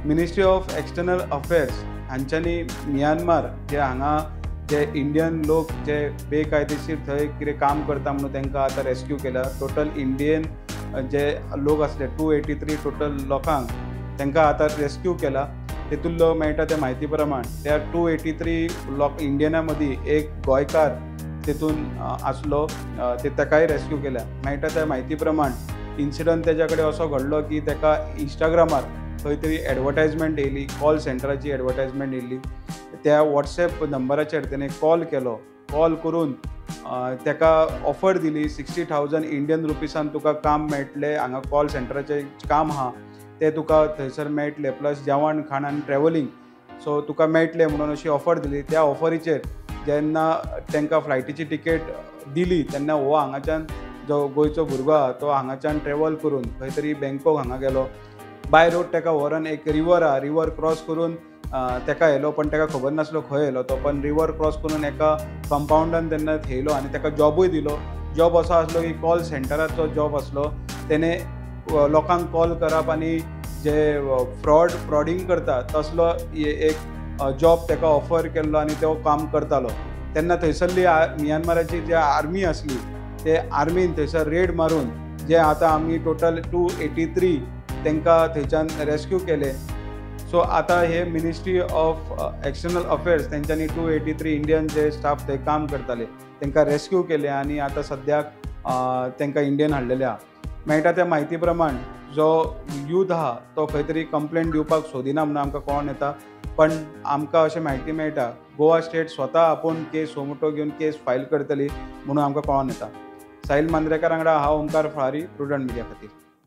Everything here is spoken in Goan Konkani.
मिनिस्ट्री ऑफ एक्सटर्नल अफेर्स हांच्यांनी मियानमार जे हांगा जे इंडियन लोक जे बेकायदेशीर थंय कितें काम करता म्हणून तांकां आतां रेस्क्यू केला. टोटल इंडियन जे लोक आसले 283 टोटल लोकांक तांकां आतां रेस्क्यू केला. तेतूंतलो मेळटा त्या म्हायती प्रमाण त्या 283 लोक इंडियना मदीं एक गोंयकार तेतून आसलो, ते ताकाय रेस्क्यू केल्या. मेळटा त्या म्हायती प्रमाण इन्सिडंट तेज्या कडेन असो घडलो की ताका इंस्टाग्रामार खंय तरी एडवर्टायजमेंट येयली, कॉल सेंटराची एडवर्टायजमेंट येयली. त्या वॉट्सएप नंबराचेर तेणें कॉल केलो. कॉल करून ताका ऑफर दिली 60,000 इंडियन रुपिसान तुका काम मेळटलें, हांगा कॉल सेंटराचें काम आहा तें तुका थंयसर मेळटलें, प्लस जेवण खाण आनी ट्रॅवलिंग सो तुका मेळटलें म्हणून अशी ऑफर दिली. त्या ऑफरीचेर जेन्ना तांकां फ्लायटीची तिकेट दिली तेन्ना हो हांगाच्यान जो गोंयचो भुरगो आहा तो हांगाच्यान ट्रॅवल करून खंय तरी बँकॉक हांगा गेलो. बाय रोड ताका व्हरोन एक रिवर आहा, रिवर क्रॉस करून ताका येयलो, पण ताका खबर नासलो खंय येयलो तो, पण रिवर क्रॉस करून एका कंपावंडान तेन्ना थेयलो आनी ताका जॉबूय दिलो. जॉब असो आसलो की कॉल सेंटराचो जॉब आसलो. तेणें लोकांक कॉल करप आनी जे फ्रॉडींग करता तसलो एक जॉब ताका ऑफर केल्लो आनी तो काम करतालो. तेन्ना थंयसरली मियानमाराची जी आर्मी आसली ते आर्मीन थंयसर रेड मारून जे आतां आमी टोटल 283 तांकां थंयच्यान रेस्क्यू केले. सो आतां हे मिनिस्ट्री ऑफ एक्सटर्नल अफेर्स तेंच्यांनी 283 इंडियन जे स्टाफ थंय काम करताले तांकां रेस्क्यू केले आनी आतां सद्याक तांकां इंडियन हाडलेले आहा. मेळटा त्या म्हायती प्रमाण जो यूथ आहा तो खंय तरी कंप्लेन दिवपाक सोदिना म्हणून आमकां कळोन येता, पण आमकां अशें म्हायती मेळटा गोवा स्टेट स्वता आपूण केस हो मोटो घेवन केस फायल करतली म्हणून आमकां कळोन येता. साहिल मांद्रेकार वांगडा हांव ओमकार फळारी, प्रुडंट मिडिया खातीर.